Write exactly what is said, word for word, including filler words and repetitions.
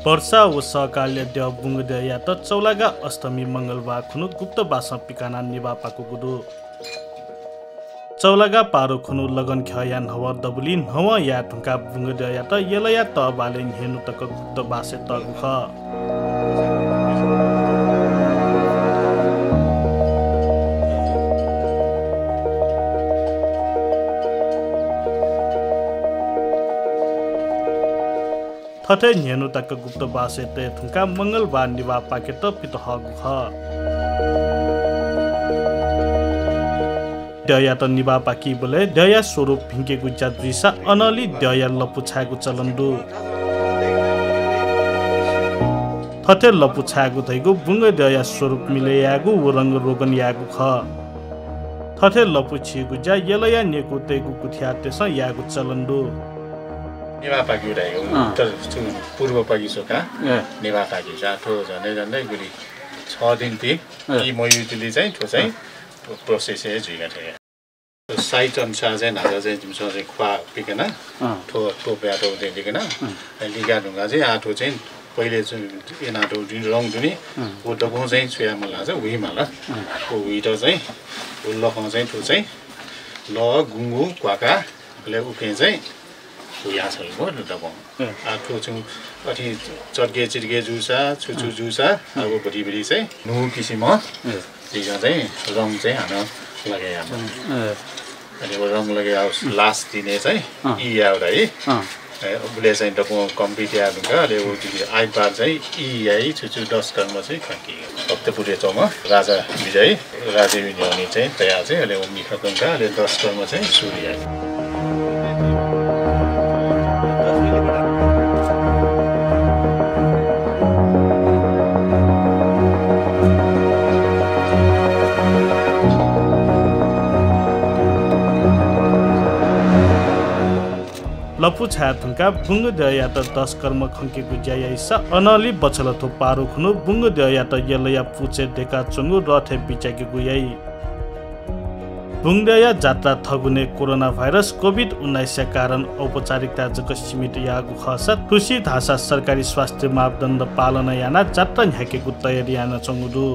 वर्षा व सहकालया द्यः बुंगद्यःयात चौलागा अष्टमी मंगलबार खुन्हु गुप्तबासं पिकानाः निभाः पाकूगु दु। चौलागा पारु खुन्हु लगन ख्यःया न्हवः दबुलिइ न्हवः याये धुंकाः बुंगद्यःयात यलया तःबालय् न्ह्यःने तक गुप्तबासय् तःगु खः। थथे न्ह्यःने तक गुप्तबासय् तये धुंकाः मंगलबार निभाः पाकेत पित हःगु खः। द्यःयात निभाः पाकीबलय् द्यःया स्वरूप भिंकेगु ज्या जुइसा अनंलि द्यःया लँपु छायेगु चलन दु। थथे लँपु छायेगु धइगु बुंगद्यःया स्वरूप मिलय् यायेगु व रंग रोगन यायेगु खः। थथे लँपु छीगु ज्या यलया नेकू तयेगु गुथियारतय्सं यायेगु चलन दु। निभाः पाकेगु धाइगु अँ। उत्तर, पूर्व पाकेगु स्वकाः ए। निभाः पाकेगु। आ, थ्व झन्डै झन्डै गुलि छ दिन ति, ए। इ मयुतिलि चाहिँ थ्व चाहिँ अँ। प्रोसेस हे जुइगु थें। साइज अनुसार चाहिँ न्हाचः चाहिँ जिमिसं चाहिँ ख्वाः पिकना, अँ। थ्व, थ्व ब्याटो चाहिँ लिकना, अँ। लिका धुंकाः चाहिँ आ थ्व चाहिँ पहिले चाहिँ यानातःगु जुन रंग दु नि, अँ। व दक्वं चाहिँ छु याये माल धाःसा हुइ माल। अँ। व हुइत चाहिँ व लखं चाहिँ थ्व चाहिँ लः, गुंगू, क्वाका, अले उकिं चाहिँ हुया छगू दक्वं। हँ। आ, थ्व छुं अथे चड्के चिड्के जूसा, छु छु हँ। जूसा, हँ। अब भुटी भुटी चाहिँ न्हू किसिम हँ। झीसं चाहिँ रंग चाहिँ हानं लगे यामा। हँ। अनि व रंग लगे याउ लास्ट दिने चाहिँ हँ। इ याउ धाइ। हँ। ए, उबले चाहिँ दक्वं कम्प्लिट याये धुंकाः, अले व जुन आइतबार चाहिँ इ याइ, छु छु दस कर्म चाहिँ खंकी। भक्तपुरय् च्वंम्ह राजा विजय, राजाया न्ह्यःने चाहिँ तयाः चाहिँ, अले व मिखा कंकाः, अले दस कर्म चाहिँ सुरु याइ। लँपु छाये धुंकाः बुंगद्यःयात दस कर्म खंकेगु ज्या याइसा अनंलि बछ्छलथ्व पारु खुन्हु बुंगद्यःयात यलया पुचय् दय्काच्वंगु रथय् बिचाकेगु याइ। बुंगद्यःया जात्रा थगुने कोरोना भाइरस कोभिड उन्नाइसया कारण औपचारिकताय् जक सीमित याःगु खःसा थुसी धाःसा सरकारी स्वास्थ्य मापदण्ड पालना यानाः जात्रा न्ह्याकेगु तयारी यानाच्वंगु दु।